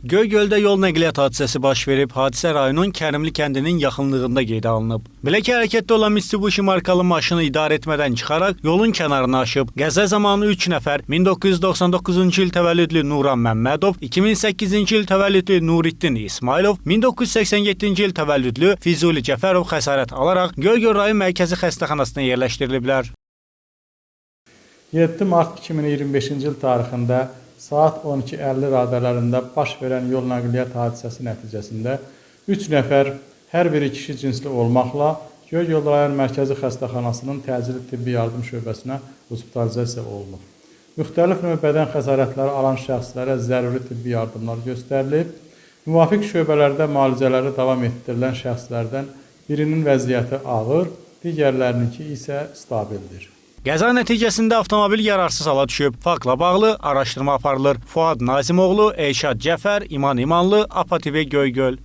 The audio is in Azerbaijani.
Göygöldə yol nəqliyyat hadisəsi baş verib. Hadisə rayonun Kərimli kəndinin yaxınlığında qeydə alınıb. Belə ki, hərəkətdə olan Mitsubishi markalı maşını idarə etmədən çıxaraq yolun kənarına aşıb. Qəza zamanı 3 nəfər 1999-cu il təvəllüdlü Nuran Məmmədov, 2008-ci il təvəllüdlü Nuriddin İsmailov, 1987-ci il təvəllüdlü Füzuli Cəfərov xəsarət alaraq Göygöl rayon mərkəzi xəstəxanasına yerləşdiriliblər. 7 mart 2025-ci il tarixində saat 12:50 radələrində baş verən yol nəqliyyat hadisəsi nəticəsində 3 nəfər, hər biri kişi cinsli olmaqla, Göygöl rayon mərkəzi xəstəxanasının təcili tibbi yardım şöbəsinə hospitalizasiya olunub. Müxtəlif növ bədən xəsarətləri alan şəxslərə zəruri tibbi yardımlar göstərilib. Müvafiq şöbələrdə müalicələri davam etdirilən şəxslərdən birinin vəziyyəti ağır, digərlərininki isə stabildir. Qəza nəticəsində avtomobil yararsız hala düşüb. Faktla bağlı araşdırma aparılır. Fuad Nazimoğlu, Elşad Cəfər, İman İmanlı, APA TV Göygöl.